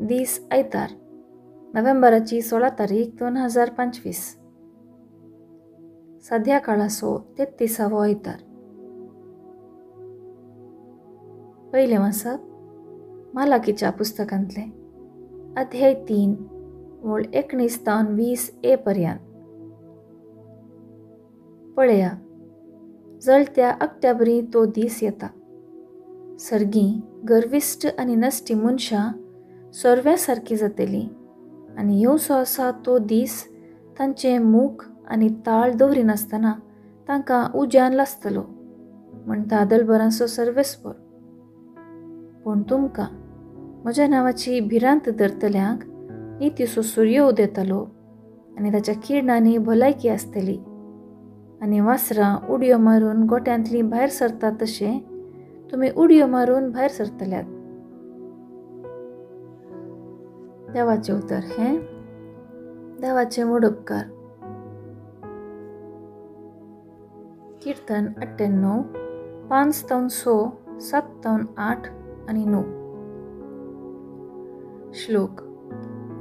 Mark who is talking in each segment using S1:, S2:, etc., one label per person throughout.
S1: दीस आयतार, नोव्हेंबराची 16 तारीख 2025, सध्या काळाचो 33वो आयतार. पयलें वाचप मालाकीच्या पुस्तकांतलें, अध्याय 3 ओळ 19 तावन 20 ए पर्यंत. पळया, जळत्या अक्ट्याबरी तो दीस येता. सर्गी गर्विश्ट आनी नश्टी मनशां सोरव्या सारकी जातली आनी येवचो आसा तो दीस तांचें मूख आनी ताळ दवरिनासतना तांकां उज्यान लासतलो, म्हणटा दलबरांचो सर्वेस्पर. पूण तुमकां म्हज्या नांवाची भिरांत धरतल्यांक नितीचो सुर्य उदेतलो आनी ताच्या किरणांनी भलायकी आसतली आनी वासरां उडयो मारून गोट्यांतलीं भायर सरतात तशें तुमी उडयो मारून भायर सरतल्यात. देवाचें उतर हें देवाचें वडोपकार. कीर्तन 98, 5 तावन 6, 7 तावन 8 आनी 9. श्लोक.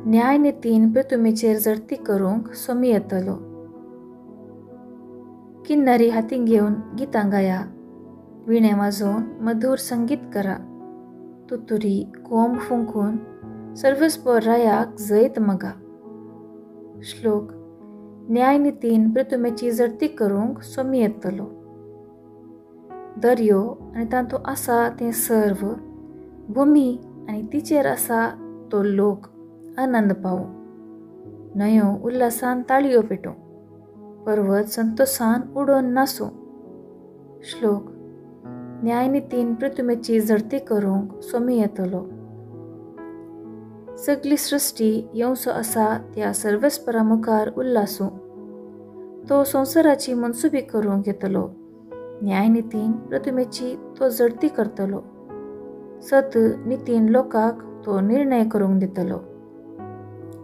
S1: न्यायनितीन पृथ्वीचेर जडती करूंक सोमी येतलो. किन्नरी हाती घेवन गितां गाया, विणे वाजोवन मधूर संगीत करा, तुतुरी कोंब फुंकून सर्वस्पर रायाक जैत मगा. श्लोक. न्यायनितीन पृथ्वीची जडती करूंक सोमी येतलो. दर्यो आनी तातूंत आसा तें सर्व, भूमी आनी तिचेर आसा तो लोक आनंद पावूं. न्हंयो उल्हासान ताळयो पेटूं, पर्वत संतोसान उडोवन नासूं. श्लोक. न्यायनितीन पृथ्वीची जडती करूंक सोमी येतलो. सगली सृश्टी येवचो आसा त्या सर्वेस्परा मुखार उल्हासूं. तो संवसाराची मनसुबी करूंक येतलो. न्यायनितीन पृथ्वीची तो जडती करतलो. सत नितीन लोकांक तो निर्णय करूंक दितलो.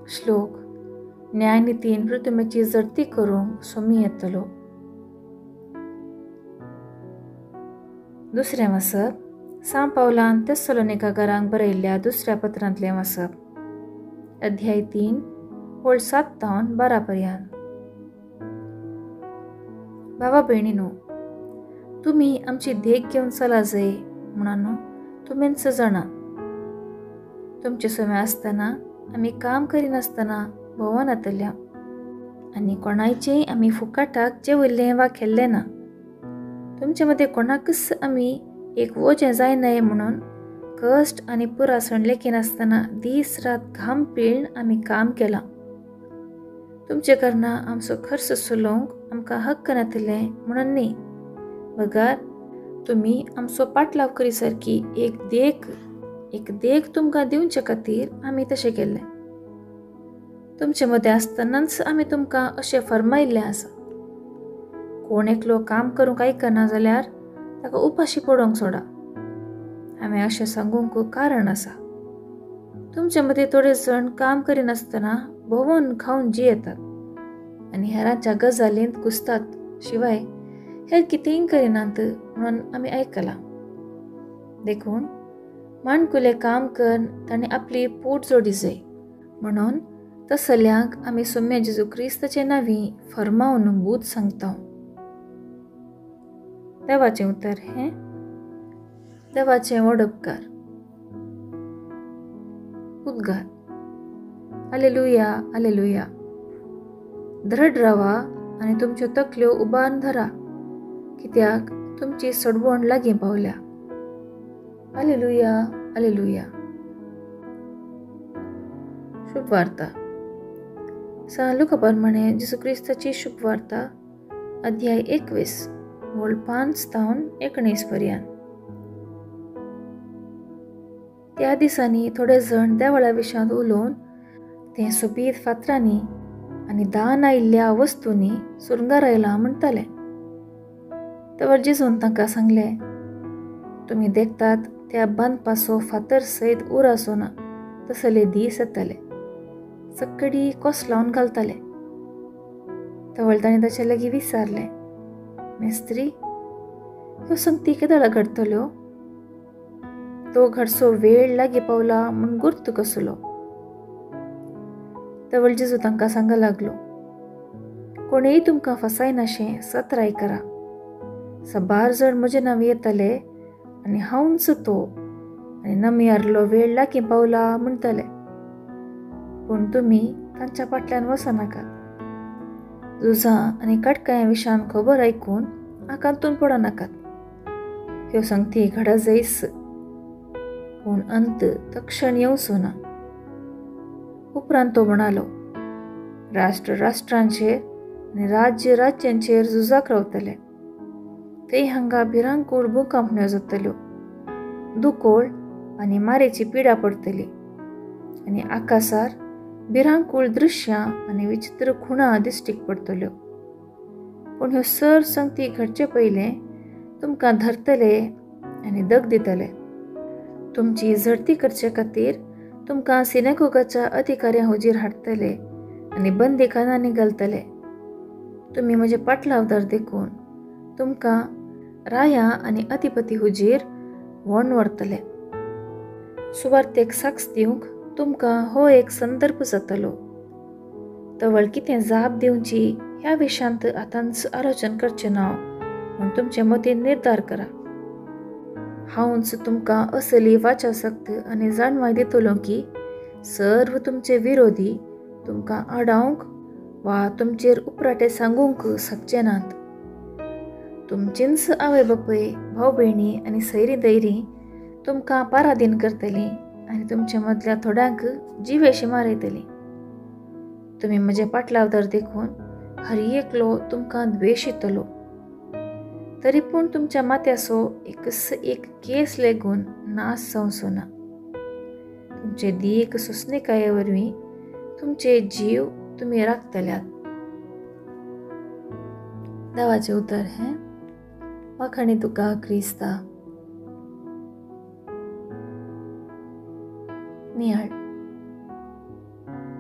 S1: श्लोक. न्यायनितीन पृथ्वीची जडती करूंक सोमी येतलो. दुसरें वाचप सां पावलान तेस्सलोनिका घरांक बरयल्ल्या दुसऱ्या पत्रांतलें वाचप, अध्याय 3 ओळ 7 तावन 12 पर्यंत. भावा भयणीनो, तुमी आमची देख घेवन चला जाय म्हणून तुमीच जाणा. तुमचे समय आसतना आमी काम करिनासतना भोंवनातल्या आनी कोणायचेय आमी फुकाटाक जेवल्लें वा खेल्लें ना. तुमचे मदें कोणाकच आमी एक वजें जायनाय म्हणून कश्ट आनी पुरासण लेखिनासतना दीस रात घाम पिळून आमी काम केलां. तुमचे कारणां आमचो खर्च चलोवंक आमकां हक्क नातिल्लें म्हणून न्ही, बगर तुमी आमचो पाटलाव करी सारकी एक देख तुमकां दिवचे खातीर आमी तशें केल्लें. तुमचे मदें आसतनाच आमी तुमकां अशें फर्मायिल्लें आसा, कोण एकलो काम करूंक आयकना जाल्यार ताका उपाशी पडोवंक सोडा. हांवें अशें सांगूंक कारण आसा, तुमचे मदीं थोडे जण काम करिनासतना भोंवून खावन जियेतात आनी हेरांच्या गजालींत घुसतात, शिवाय हेर कितेंय करिनात म्हणून आमी आयकलां. देखून माणकुलें काम करून ताणें आपली पोट जोडी जाय म्हणून तसल्यांक आमी सोम्या जेजू क्रिस्ताचे नांवी फर्मावन बूद सांगता. देवाचें उतर हें देवाचें वडपकार. उद्गार. आलेलुया, आलेलुया. दृढ रावा आनी तुमच्यो तकल्यो उबारून धरा, कित्याक तुमची सोडवण लागीं पावल्या. आलेलुया, आलेलुया. शुभवार्ता. सान लुका प्रमाणे जेजू क्रिस्ताची शुभवार्ता, अध्याय 21 ओळ 5 तावन 19 पर्यंत. त्या दिसांनी थोडे जण देवळा विशांत उलोवन तें सोबीत फातरांनी आनी दान आयिल्ल्या वस्तूंनी सुरंगारायलां म्हणटाले. तवर जेजून तांकां सांगलें, तुमी देखतात त्या बांदपाचो फातर सयत उरासो ना, तसले दीस येतले, सक्कडी कोसलावन घालताले. तवळ ताणें ताचे लागीं विचारलें, मेस्त्री, ह्यो संगती केदळा घडटल्यो? तो घडचो वेळ लागीं पावला म्हूण गुर्त कसलो. तवळ जेजू तांकां सांगा लागलो, कोणेय तुमकां फसायनाशें सतराय करा. सबार जण म्हजे नांव येतले आनी हांवच तो आनी नमियारलो वेळ लागीं पावला म्हणटले, पूण तुमी तांच्या फाटल्यान वचनाकात. झुजां आनी काटकाया विशान खबर आयकून आकांतून पडनाकात. ह्यो संगती घडा जायस, पूण अंत तक्षण येवचो ना. उपरांत तो म्हणालो, राष्ट्र राष्ट्रांचेर आनी राज्य राज्यांचेर झुजाक रावतले. थंय हांगा भिरांकूळ भुकंपण्यो जातल्यो, दुकोळ आनी मारेची पिडा पडटली आनी आकासार भिरांकूळ दृश्यां आनी विचित्र खुणा दिश्टीक पडटल्यो. पूण ह्यो सर संगती घडचे पयलें तुमकां धरतले आनी दग दितले. तुमची झडती करचे खातीर तुमकां सिनेगोगाच्या अधिकाऱ्यां हुजीर हाडटले आनी बंदीखानांनी घालतले. तुमी म्हजे पाटलावदार देखून तुमकां राया आनी अधिपती हुजीर व्हण व्हरतले. सुवार्तेक साक्ष दिवंक तुमकां हो एक संदर्भ जातलो. तवळ कितें जाप दिवची ह्या विशयांत आतांच आलोचन करचें ना म्हूण तुमचे मतीन निर्धार करा. हांवच तुमकां असली वाचा शक्त आनी जाणवाय दितलो की सर्व तुमचे विरोधी तुमकां आडावंक वा तुमचेर उपराटे सांगूंक शकचे नात. तुमचींच आवय बापूय, भाव भयणी आनी सैरी दैरी तुमकां पारादीन करतली आनी तुमच्या मदल्या थोड्यांक जिवेशी मारयतली. तुमी म्हजे पाटलावदार देखून हर एकलो तुमकां द्वेशितलो. तरी पूण तुमच्या माथ्याचो एक केस लेगून नाश जावचो ना. तुमचे दीक सोंसणीकाये वरवीं तुमचे जीव तुमी राखतल्यात. देवाचें उतर हें. वाखाणी तुका क्रिस्ता. नियाळ.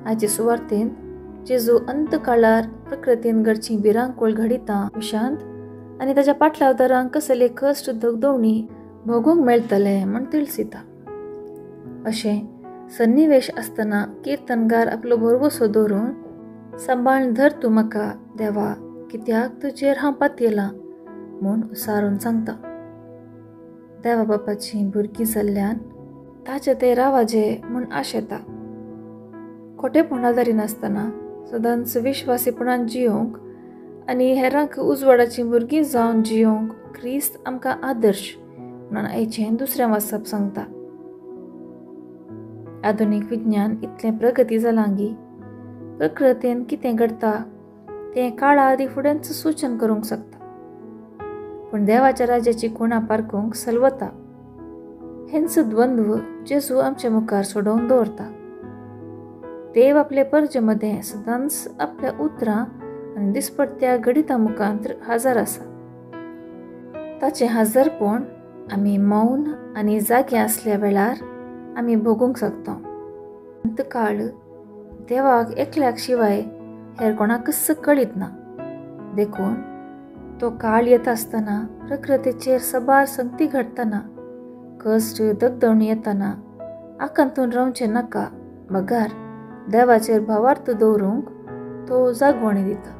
S1: आयचे सुवार्तेंत जेजू अंतकाळार प्रकृतीन घडचीं भिरांकूळ घडितां विशांत आनी ताच्या पाटलावदारांक कसले कश्ट दगदवणी भोगूंक मेळटले म्हूण तिळसिता. अशें सन्निवेश आसतना किर्तनगार आपलो भरवसो दवरून सांबाळ धर तूं म्हाका देवा, कित्याक तुजेर हांव पातयेलां म्हूण सारून सांगता. देवा बापाचीं भुरगीं जाल्ल्यान ताचे ते रावाजे म्हूण आशेता. खोटेपणा धरिनासतना सदांच विश्वासीपणान जियोवंक आनी हेरांक उजवाडाचीं भुरगीं जावन जियोवंक क्रिस्त आमकां आदर्श म्हणून आयचें दुसरें वाचप सांगता. आधुनीक विज्ञान इतलें प्रगती जालां की प्रकृतीन कितें घडटा तें काळा आदी फुडेंच सूचन करूंक शकता, पूण देवाच्या राज्याची खुणा पारखूंक सलवता. हेंच द्वंद्व जेजू आमच्या मुखार सोडोवन दवरता. देव आपले परजे मदें सदांच आपल्या उतरां आनी दिसपडत्या घडितां मुखांत हजर आसा. ताचें हजरपण आमी मौन आनी जागे आसल्या वेळार आमी भोगूंक शकता. अंतकाळ देवाक एकल्याक शिवाय हेर कोणाकच कळीत ना, देखून तो काळ येता आसतना प्रकृतीचेर सबार संगती घडटना, कश्ट दगदवणी येतना आकांतून रावचें नाका, बगार देवाचेर भावार्थ दवरूंक तो जागवणी दिता.